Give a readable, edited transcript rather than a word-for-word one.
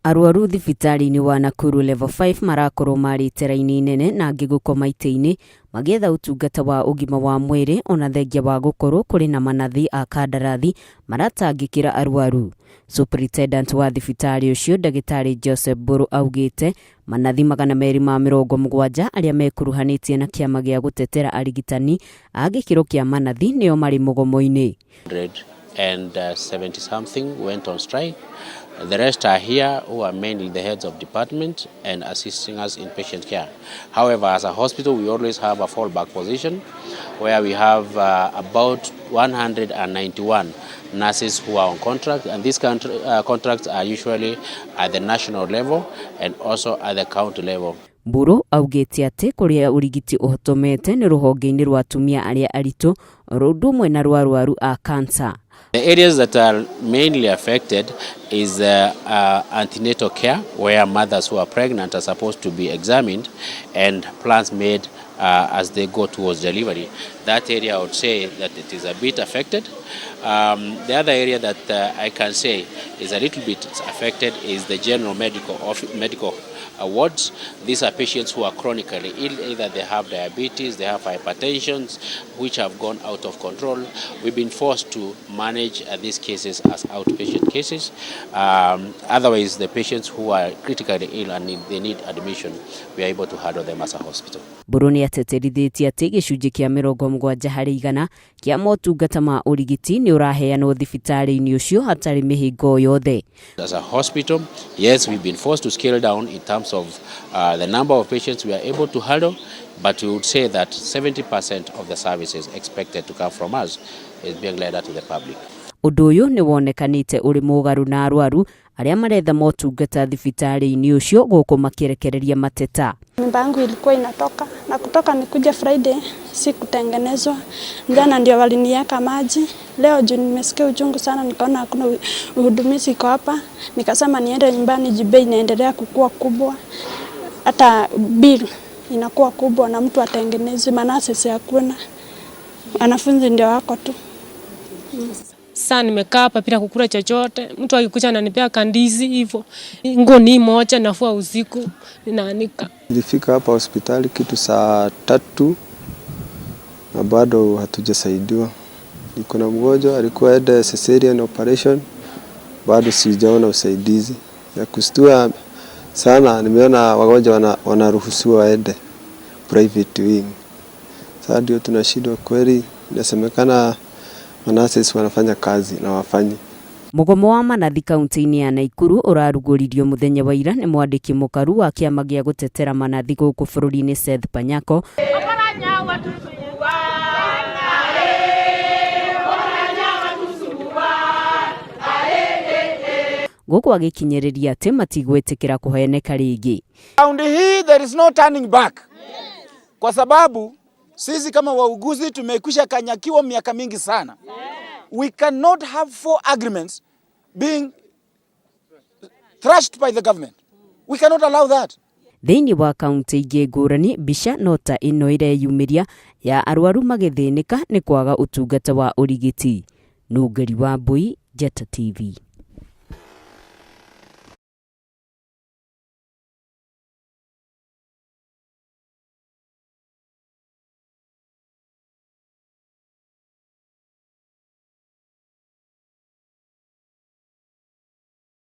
Arwaru thibitarĩ-inĩ wa Nakuru Level 5 marakorwo marĩte raini nene na angĩ gũkoma itĩ-inĩ magĩetha ũtungata wa ũgima wa mwĩrĩ ona thengia wa gũkorwo kũrĩ na manathi a kandarathi maratangĩkĩra arwaru. Superintendent wa thibitarĩ ũcio ndagĩtarĩ Joseph Mbũrũ augĩte manathi 270 arĩa mekuruhanĩtie na kĩama gĩa gũtetera arigitani a gĩkĩro kĩa manathi nĩo marĩ mũgomo-inĩ. 170 something went on strike. The rest are here who are mainly the heads of department and assisting us in patient care. However, as a hospital, we always have a fallback position where we have about 191 nurses who are on contract, and these contracts are usually at the national level and also at the county level. Mburu augĩte atĩ kũrĩa ũrigiti ũhotomete nĩ rũhonge-inĩ rwa atumia arĩa aritũ oro ũndũ ũmwe na rwa arwaru a cancer. The areas that are mainly affected is antenatal care, where mothers who are pregnant are supposed to be examined and plans made as they go towards delivery. That area I would say that it is a bit affected. The other area that I can say is a little bit affected is the general medical wards. These are patients who are chronically ill, either they have diabetes, they have hypertension, which have gone out of control. We've been forced to manage these cases as outpatient cases. Otherwise, the patients who are critically ill and they need admission, we are able to handle them as a hospital. Mbũrũ nĩ ateterithĩtie atĩ gĩcunjĩ kĩa 70% kĩa motungata ma ũrigiti nĩ ũraheanwo thibitarĩ-inĩ ũcio hatarĩ mĩhĩnga o yothe. As a hospital, yes, we've been forced to scale down in terms of the number of patients we are able to handle, but we would say that 70% of the services expected to come from us is being led to the public. Ũndũ ũyũ nĩ wonekanĩte ũrĩ mũgarũ na arwaru arĩa maretha motungata thibitarĩ-inĩ ũcio gũkũ makĩrekereria mateta. Mimba yangu ilikuwa inatoka na kutoka nikuja Friday si kutengenezwa. Jana ndio waliniweka maji. Leo juu nimesikia uchungu sana, nikaona hakuna uhudumizi iko hapa, nikasema niende nyumbani juu bei inaendelea kukua kubwa, hata bill inakuwa kubwa na mtu atengenezi, manurses hakuna, wanafunzi ndio wako tu. Sasa nimekaa hapa bila kukula chochote. Mtu akikuja ananipea kandizi hivyo. Nguo ni moja nafua usiku ninaanika. Nilifika hapa hospitali kitu saa 3 na bado hatujasaidiwa. Niko na mgonjwa alikuwa aende cesarean operation, bado sijaona usaidizi. Ya kustua sana, nimeona wagonjwa wanaruhusiwa waende private wing. Sasa ndio tunashindwa kweli, inasemekana manurses wanafanya kazi na wafanyi. Mũgomo wa manathi kaunti-inĩ ya Naikuru ũrarugũririo mũthenya wa ira nĩ mwandĩki mũkaru wa kĩama gĩa gũtetera manathi gũkũ bũrũri-inĩ Seth Panyako. Gũkũ agĩkinyĩrĩria atĩ matigwĩtĩkĩra kũheneka rĩngĩ. Raundi hii there is no turning back, kwa sababu sisi kama wauguzi tumekwisha kanyakiwa miaka mingi sana. We cannot have four agreements being thrashed by the government. We cannot allow that. Thĩinĩ wa kaunti ingĩ ngũrani mbica no ta ĩno ĩreyumĩria ya arwaru magĩthĩnĩka nĩ kwaga ũtungata wa ũrigiti. Nũngari wa Mbui, Njata TV.